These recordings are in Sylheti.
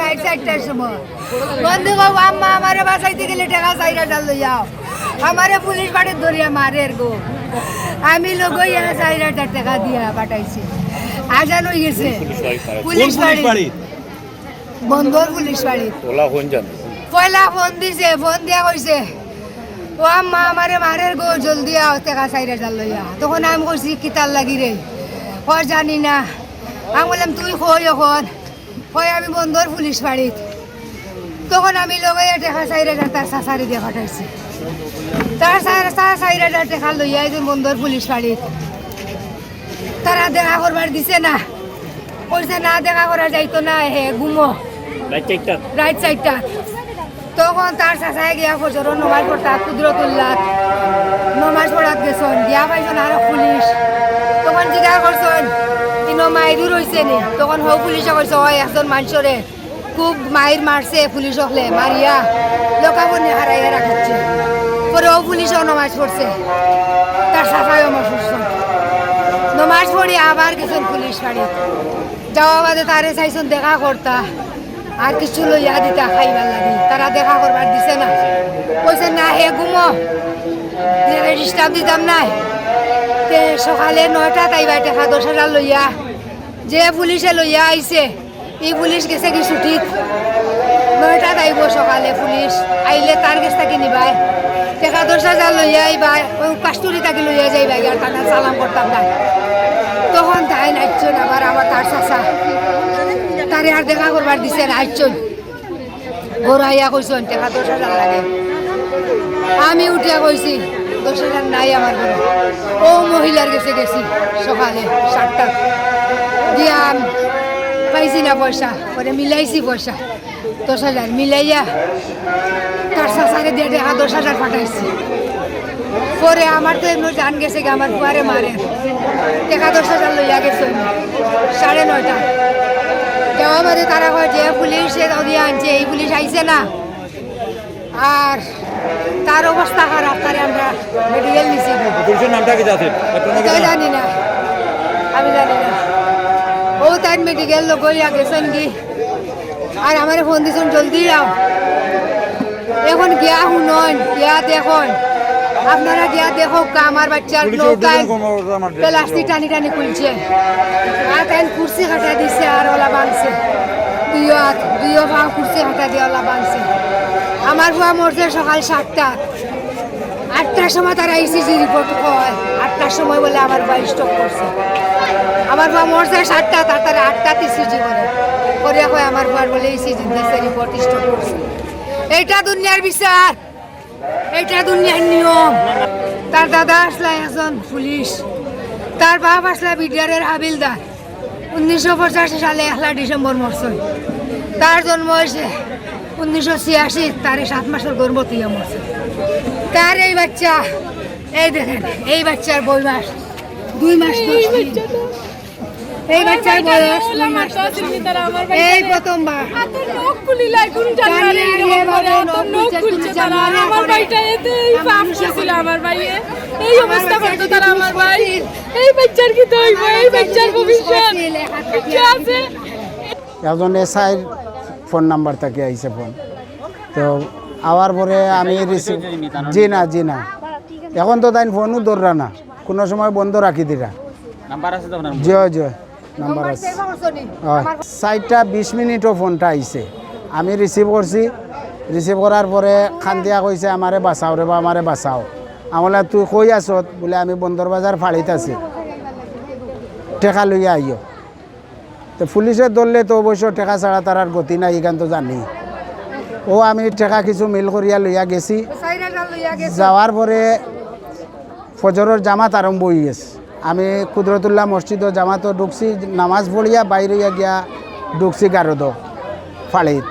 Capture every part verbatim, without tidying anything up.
রাইত চাইরটার সময়। বন্দি গো, আম্মা, আমারে বাঁচাইতে গেলে টেকা চাইর হাজার লইয়া আও। আমারে পুলিশ বাড়িত ধরিয়া মারের গো। আমি লগইয়া চাইর হাজার টেকা দিয়া পাঠাইছি। আজান অইগেছে। পুলিশ বাড়ি। বন্দর পুলিশ বাড়ি। ওলা ফোন জানো? পয়লা ফোন দিছে, ফোন দিয়া কইছে, "ও আম্মা, আমারে মারের গো, জলদি আও, টেকা চাইর হাজার লইয়া।" তখন আমি কইছি, "কিতার লাগি রে?" কয়, "জানি না।" আমি কইলাম, "তুই কই অখন?" কয়, "আমি বন্দর পুলিশ বাড়িত।" তখন আমি লগইয়া টেকা চাইর হাজার তার চাচারে দিয়া পাঠাইছি। তার চা-, চা-, চাইর হাজার টেকা লইয়া আইছইন বন্দর পুলিশ বাড়িত। তারা দেখা করবার দিছে না, কইছে, "না, দেখা করা যাইতো না, হে ঘুমো।" রাইত চাইরটা। রাইত চাইরটা। তখন তার চাচায় গিয়া ফজরর নমাজ পড়তা কুদরতুল্লাহ, নমাজ পড়াত গেছইন, গিয়া পাইছইন আরো পুলিশ। তখন জিজ্ঞাসা করছইন, "ইনো মাইরু রইছে নি?" তখন হউ পুলিশে কইছে, "অয়, একজন মানষরে খুব মাইর মারছে পুলিশ অকলে, মারিয়া লোকাবনে হারাইয়া রাখছে।" পরে অউ পুলিশও নমাজ পড়ছে, তার চাচায়ও নমাজ পড়ছে। নমাজ পড়ি আবার গেছইন পুলিশ বাড়িত। যাওয়া বাদে তারে চাইছইন দেখা করতা, আর কিছু লইয়া দিতা খাইবার লাগি, তারা দেখা করবার দিছে না। কইছে, "না, হে ঘুমো, এরে disturb দিতাম নায়।" তে সকালে নয়টাত আইবা টেকা দশ হাজার লইয়া, যে পুলিশে লইয়া আইছে, ই পুলিশ গেছে কি ছুটিত, নয়টাত আইবো সকালে পুলিশ, আইলে তার গেছ থাকি নিবায়, টেকা দশ হাজার লইয়া আইবায়, অউ কাস্তুরি থাকি লইয়া যাইবায়, আর তানরে সালাম করতাম না। তখন তাইন আইছইন আবার আমার তার চাচা, তারে আর দেখা করবার দিছে না, আইছইন। ঘরো আইয়া কইছইন, "টেকা দশ হাজার লাগে।" আমি উঠিয়া কইছি, "দশ হাজার নাই আমার ঘরো।" অউ মহিলার গেছে গেছি সকালে সাতটাত, দিয়া পাইছি না পয়সা, পরে মিলাইছি পয়সা, দশ হাজার মিলাইয়া তার চাচারে দিয়া টেকা দশ হাজার পাঠাইছি। পরে আমার তো এমনে জান গেছে গি, আমার ফুয়ারে মারে। টেকা দশ হাজার লইয়া গেছে সাড়ে নয়টা। যাওয়া বাদে তারা কয় যে পুলিশে ধরিয়া আনছে, ই পুলিশ আইছে না। আর তার অবস্থা খারাপ, তারে আমরা মেডিকেল নিছি। পুলিশর নামটা কিতা আছিল? জানি না, আমি জানি না। অউ তাইন মেডিকেল লগইয়া গেছইন গি। আর আমারে ফোন দিছইন, "জলদি আও।" এখন গিয়া হুনইন, গিয়া দেখইন, আপনারা গিয়া দেখউক্কা, আমার বাইচ্চার নৌকায় প্লাস্টিক টানি টানি খুলছে। আর তাইন কুরসি কাটা দিছে, আর অলা ভাংছে। দুইও আত, দুইও পাও কুরসি কাটা দিয়া অলা ভাংছে। আমার ফুয়া মরছে সকাল সাতটাত। আটটার সময় তারা ইসিজি রিপোর্ট কয়, আটটার সময় বলে আমার ফুয়া স্ট্রোক করছে। আমার ফুয়া মরছে সাতটাত, তারা আটটাত ইসিজি করে, করিয়া কয় আমার ফুয়ার বলে ইসিজি দিছে, রিপোর্ট স্ট্রোক করছে। এইটা দুনিয়ার বিচার, এইটা দুনিয়ার নিয়ম। তার দাদা আছলা একজন পুলিশ, তার বাপ আছলা বিডিআরের হাবিলদার। উনিশশো পঁচাশি সালে একলা ডিসেম্বর মরছে। তার জন্ম অইছে উনিশশো ছিয়াশি, তারে সাত মাসর গর্ভত অইয়া মরছে। তার এই বাইচ্চা, এই দেখইন, এই বাইচ্চার বয়স দুই মাস দশ দিন। এই বাইচ্চার বয়স দুই মাস দশ দিন। এই প্রথমবার। জানিয়া নিয়ে বলে, নখ খুলছে, খুলছে, জানিয়া আমার বাইটা এতে এই পাপ করছিল আমার ভাইয়ে। এই অবস্থা করতো তারা আমার ভাই। এই বাইচ্চার কিতা অইবো? এই বাইচ্চার ভবিষ্যৎ কিতা আছে? একজন এসআইর ফোন নাম্বার থাকি আইছে ফোন। তো আওয়ার পরে আমি রিসিভ, জি না, জি না, এখন তো তাইন ফোনও ধররা না, কুনু সময় বন্ধ রাখি দিরা। নাম্বার আছে তো আপনার? জি, জি, নাম্বার আছে। অয়, চাইরটা বিশ মিনিটও ফোনটা আইছে, আমি রিসিভ করছি। রিসিভ করার পরে কান্দিয়া কইছে, "আমারে বাঁচাও রে বা, আমারে বাঁচাও।" আমি বললাম, "তুই কই আছত?" বলে, "আমি বন্দর বাজার ফাড়িত আছি, টেকা লইয়া আইও।" তো পুলিশে ধরলে তো অবশ্য টেকা ছাড়া তারার গতি নাই, ইখান তো জানি। অউ আমি টেকা কিছু মিল করিয়া লইয়া গেছি। যাওয়ার পরে ফজরর জামাত আরম্ভ অইগেছে। আমি কুদরতুল্লাহ মসজিদো জামাতো ঢুকছি, নামাজ পড়িয়া বাইর অইয়া গিয়া ঢুকছি গারদো ফাড়িত।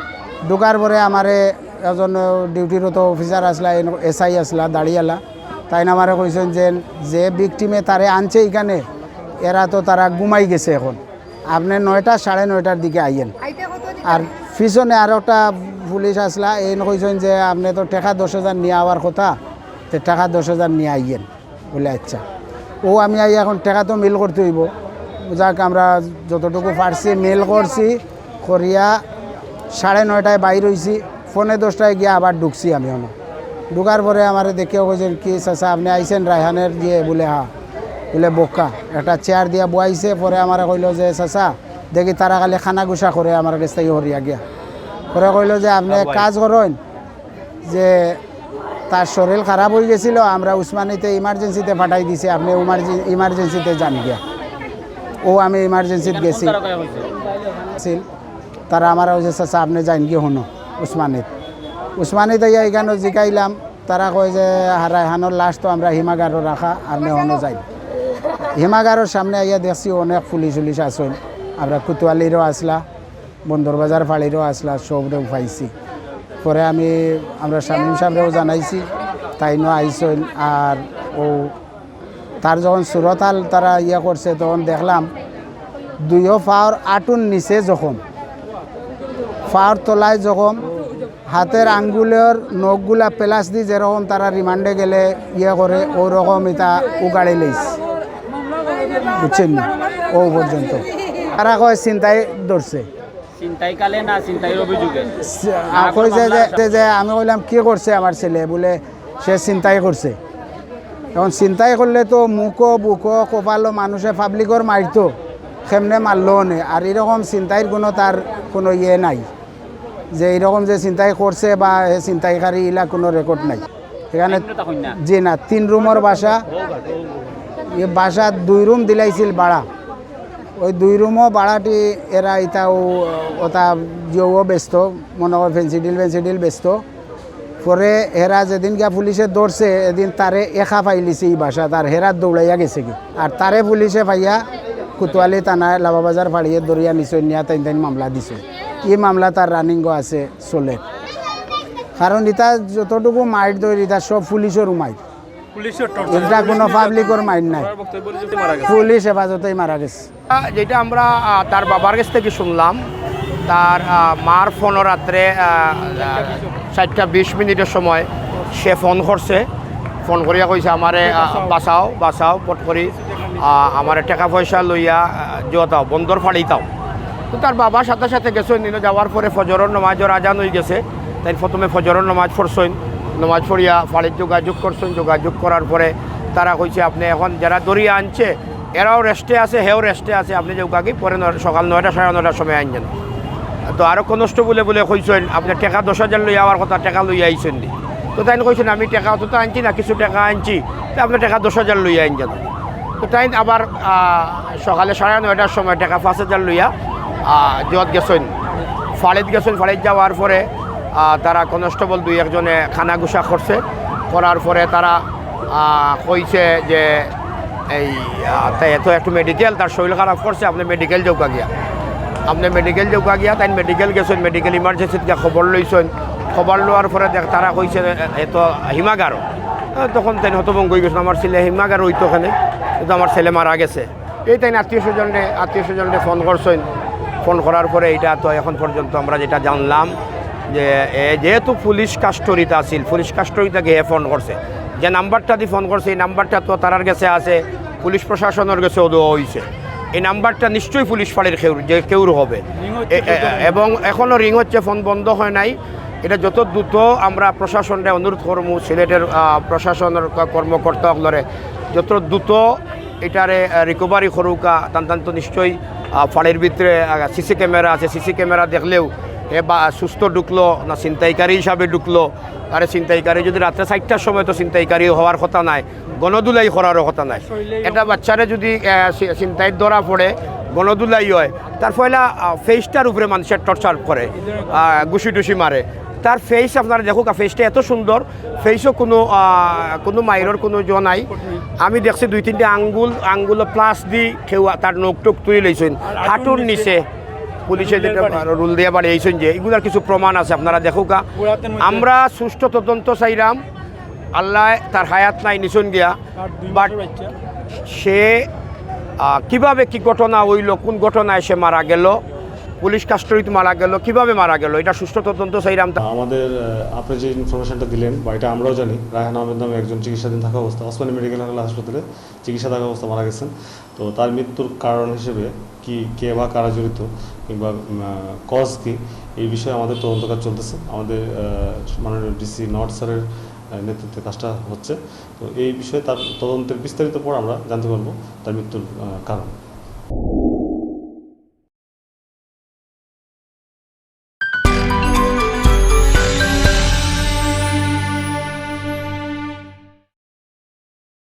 ঢুকার পরে আমারে একজন ডিউটিরত অফিসার আছলা, এসআই আছলা, দাড়িআলা, তাইন আমারে কইছইন যে, যে ভিকটিমে তারে আনছে ইখানে, এরা তো তারা ঘুমাই গেছে এখন। আপনে নয়টা, সাড়ে নয়টার দিকে আইয়েন। আর পিছনে আরো একটা পুলিশ আছলা, এইন কইছইন যে, "আপনে তো টেকা দশ হাজার নিয়া আওয়ার কথা, তে টেকা দশ হাজার নিয়া আইয়েন।" বলে, "আচ্ছা।" অউ আমি আইয়া এখন টেকা তো মিল করতে অইবো। যাক, আমরা যতটুকু পারছি মিল করছি, করিয়া সাড়ে নয়টায় বাইর অইছি, পৌনে দশটায় গিয়া আবার ঢুকছি আমি অনো। ঢুকার পরে আমারে দেখিয়া কইছইন, "কি চাচা, আপনে আইছইন রায়হানের?" "জি।" বুলে, "হ্যাঁ।" বুলে, "বউক্কা।" একটা চেয়ার দিয়া বওয়াইছে। পরে আমারে কইলো যে, "চাচা, দেখি তারা খালি কানাঘুষা করে আমার গেছ থাকি হরিয়া গিয়া।" পরে কইলো যে, "আপনে এক কাজ করইন, যে তার শরীল খারাপ অইগেছিল, আমরা উসমানীতে ইমার্জেন্সিতে পাঠাই দিছি, আপনে ইমার্জে-, ইমার্জেন্সিতে যান গিয়া।" অউ আমি ইমার্জেন্সিত গেছি। আছিল। তারা আমারে কইছে, "চাচা, আপনে যাইন গি হনো উসমানীত।" উসমানীত আইয়া ইখানো জিকাইলাম, তারা কয় যে, "হা, রায়হানর লাশ তো আমরা হিমাগারো রাখা, আপনে হনো যাইন।" হিমাগারর সামনে আইয়া দেখছি অনেক পুলিশ উলিশ আছইন, আমরা কোতোয়ালিরও আছলা, বন্দরবাজার ফাঁড়িরও আছলা, সবরেউ পাইছি। পরে আমি আমরা শামীম সাবরেও জানাইছি, তাইনও আইছইন। আর অউ তার যখন সুরতহাল তারা ইয়া করছে, তখন দেখলাম দুইও পাওর আটুর নিচে জখম, পাওর তলায় জখম, হাতের আঙ্গুলর নখগুলা প্লাস দি যেরকম তারা রিমান্ডে গেলে ইয়া করে, অউ রকম ইতা উগাড়ি লইছে, বুঝছইন নি? অউ পর্যন্ত। তারা কয় ছিনতাই ধরছে। ছিনতাইকালে না ছিনতাইর অভিযোগে? সে-, আ, কই যে, যে, যে, যে আমি কইলাম, "কি করছে আমার ছেলে?" বুলে, "সে ছিনতাই করছে।" এখন ছিনতাই করলে তো মুখো, বুকো, কপালো মানুষে পাবলিকর মারতো, কেমনে মারলো নে? আর এরকম ছিনতাইর কোনো তার কোনো ইয়ে নাই, যে এরকম যে ছিনতাই করছে বা হে ছিনতাইকারী, ইলা কোনো রেকর্ড নাই। এখানে জি না, তিন রুমর বাসা, এ বাসা দুই রুম দিলাইছিল ভাড়া। ওই দুই রুমও ভাড়াটি এরা ইতাও ওতা জিও বেচতো, মনে হয় ফেন্সিডিল ফেন্সিডিল বেচতো। পরে এরা যেদিন গিয়া পুলিশে ধরছে, এদিন তারে একা পাইলিছে ই বাসাত, আর হেরা দৌড়াইয়া গেছে কি। আর তারে পুলিশে পাইয়া কোতোয়ালি থানায় লাভাবাজার ফাঁড়িয়ে ধরিয়া নিছে, নিয়া তাইন তাইন মামলা দিছে। ই মামলা তার রানিংও আছে, চলে। কারণ ইতা যতটুকু মাইর দইর, ইতা সব পুলিশর মাইর। পুলিশর torture। ইটা কোনো পাবলিকর মাইর নাই। পুলিশ হেফাজতেই মারা গেছে। যেটা আমরা, আহ, তার বাবার কাছ থেকে শুনলাম, তার, আহ, মার ফোনও রাত্রে, আহ, আহ, চারটা বিশ মিনিটের সময় সে ফোন করছে। ফোন করিয়া কইছে, "আমারে, আহ, বাঁচাও, বাঁচাও, ফট করি, আহ, আমারে টেকা পয়সা লইয়া, আহ, জুয়া দাও, বন্দর ফাঁড়ি দাও।" তো তার বাবা সাথে সাথে গেছইন, দিনে যাওয়ার পরে ফজরর নমাজর আজান অই গেছে। তাইন প্রথমে ফজরর নমাজ পড়ছইন, নমাজ পড়িয়া ফাঁড়িত যোগাযোগ করছইন, যোগাযোগ করার পরে তারা কইছে, "আপনে এখন যারা ধরিয়া আনছে, এরাও রেস্টে আছে, হেও রেস্টে আছে, আপনে যাউক্কা গি, পরে ন-, সকাল নয়টা, সাড়ে নয়টার সময় আইন যান।" তো আরো কনস্টেবলে বুলে কইছইন, "আপনে টেকা দশ হাজার লইয়া আওয়ার কথা, টেকা লইয়া আইছইন নি?" তো তাইন কইছইন, "আমি টেকা অত তো আনছি না, কিছু টেকা আনছি, তো আপনে টেকা দশ হাজার লইয়া আইন যান।" তো তাইন আবার, আহ, সকালে সাড়ে নয়টার সময় টেকা পাঁচ হাজার লইয়া, আহ, জুয়াত গেছইন, ফাঁড়িত গেছইন। ফাঁড়িত যাওয়ার পরে, আহ, তারা কনস্টেবল দুই একজনে কানাঘুষা করছে, করার পরে তারা, আহ, কইছে যে এই, আহ, তাই এত একটু মেডিকেল, তার শরীর খারাপ করছে, আপনে মেডিকেল যাউক্কা গিয়া, আপনে মেডিকেল যাউক্কা গিয়া। তাইন মেডিকেল গেছইন, মেডিকেল ইমার্জেন্সিত গিয়া খবর লইছইন। খবর লওয়ার পরে দেখ, তারা কইছে, "এ, এ তো হিমাগারো।" আহ, তখন তাইন হতভম্ব অই গেছইন, "আমার ছেলে হিমাগারো অইতো কেনে, এ তো আমার ছেলে মারা গেছে।" এই তাইন আত্মীয় স্বজনরে, আত্মীয় স্বজনরে ফোন করছইন। ফোন করার পরে এইটা তো এখন পর্যন্ত আমরা যেটা জানলাম যে এ যেহেতু পুলিশ কাস্টডিত আছিল, পুলিশ কাস্টডিত থাকি হে ফোন করছে, যে নাম্বারটা দি ফোন করছে, এই নাম্বারটা তো তারার গেছে আছে, পুলিশ প্রশাসনর গেছেও দেওয়া অইছে। এই নাম্বারটা নিশ্চয়ই পুলিশ ফাঁড়ির কেউর, যে কেউর হবে। এ-, এ-, এবং এখনো রিং হচ্ছে, ফোন বন্ধ হয় নাই। এটা যত দ্রুত আমরা প্রশাসনরে অনুরোধ করমু, সিলেটের, আহ, প্রশাসনর ক-, কর্মকর্তা অকলরে যত দ্রুত এটারে, আহ, রিকভারি করুকা। তান তান তো নিশ্চয়ই, আহ, ফাঁড়ির ভিতরে, আহ, সিসি ক্যামেরা আছে, সিসি ক্যামেরা দেখলেও এ বা সুস্থ ঢুকলো না ছিনতাইকারী হিসাবে ঢুকলো। আরে ছিনতাইকারী যদি রাত্রে চারটার সময় তো ছিনতাইকারী হওয়ার কথা নাই, গণধুলাই করারও কথা নাই। এটা বাচ্চারে যদি, আহ, ছি-, ছিনতাইত ধরা পড়ে, গণধুলাই হয়, তার পয়লা, আহ, ফেসটার উপরে মানুষের টর্চার করে, আহ, ঘুষি টুষি মারে। তার ফেস আপনারা দেখুকা, ফেসটা এত সুন্দর, ফেসও কোনো, আহ, কোনো মাইরর কোনো জো নাই। আমি দেখছি দুই তিনটা আঙ্গুল, আঙ্গুলো প্লাস দি কেউ তার নখ টুক তুলি লইছইন, হাঁটুর নিচে পুলিশে যেটা রুল দিয়া বাড়ি আইছইন যে এগুলার কিছু প্রমাণ আছে, আপনারা দেখুকা। আমরা সুষ্ঠু তদন্ত চাইরাম। আল্লাহ তার হায়াত নাই, নিছইন গিয়া। বাট সে, আহ, কিভাবে কি ঘটনা অইলো, কোন ঘটনায় সে মারা গেল, পুলিশ কাস্টডিতে মারা গেল, কিভাবে মারা গেল, এটা সুষ্ঠু তদন্ত চাইরাম। আমাদের আহ, আপনি যে ইনফরমেশনটা দিলেন বা এটা আমরাও জানি, রায়হান আহমেদ নামে একজন চিকিৎসাধীন থাকা অবস্থা ওসমানী মেডিকেল হাসপাতালে চিকিৎসা থাকা অবস্থা মারা গেছেন। তো তার মৃত্যুর কারণ হিসেবে কি, কে বা কারা জড়িত কিংবা কজ কি, এই বিষয়ে আমাদের তদন্ত কাজ চলতেছে। আমাদের আহ, মাননীয় ডিসি নর্থ স্যারের আহ, নেতৃত্বে কাজটা হচ্ছে। তো এই বিষয়ে তার তদন্তের বিস্তারিত পর আমরা জানতে পারবো তার মৃত্যুর আহ, কারণ।